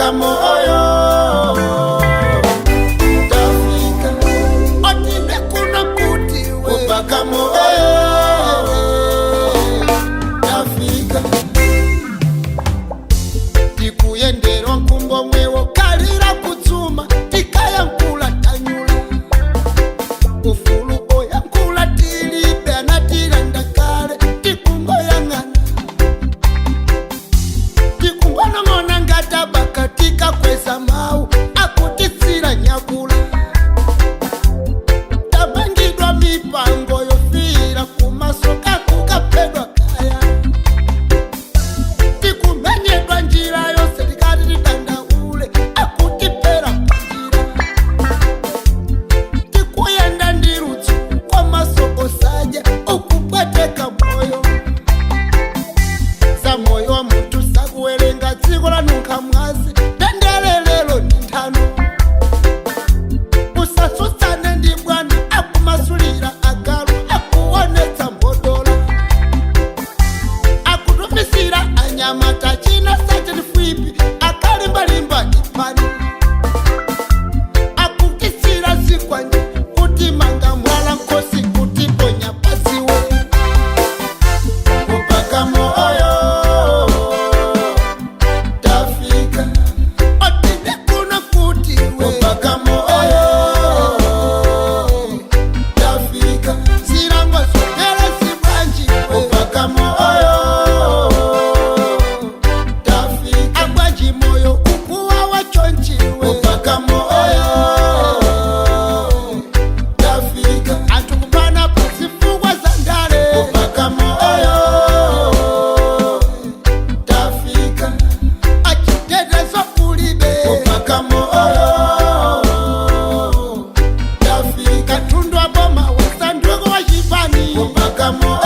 Bagamoyo tafika, otinde kuno kuti we Bagamoyo tafika, tikuyenderwa nkumbo mwewo kalira kutsuma tikayankula tanyula ufulu oyankula tilibe anatilanda kale tikungoyang'ana tikungonong'ona ngatabaka tikakweza mau akutitsira nyakula tamangidwa mipango yofira kumasoka kukapedwa kaya tikumenyedwa njira yose tikati tidandaule akutipera panjira tikuyenda ndirutsu kwamaso osaja ukupweteka moyo za moyo wa munthu sakuwerenga dziko lanunkha mwazi dendelelelo ndi nthano usatsutsane ndi bwana akumasulira agalu akuonetsa mbodola akutumisira anyamata china sachenifuipi akalimbalimba ipani akukisira zikwanje kuti manga mwala nkosi kuti ponya pasiwe kuBagamoyo tafika otinde kuno kuti we kuBagamoyo tafika zilango zotele zibwanji kuBagamoyo tafika abwanji moyo ukuwa wachonchiwe kuBagamoyo tafika anthu kupana pazifukwa za ndale kuBagamoyo tafika achitetezo kulibe kuBagamoyo tafika katundu aboma wasandweko wachipani kuBagamoyo.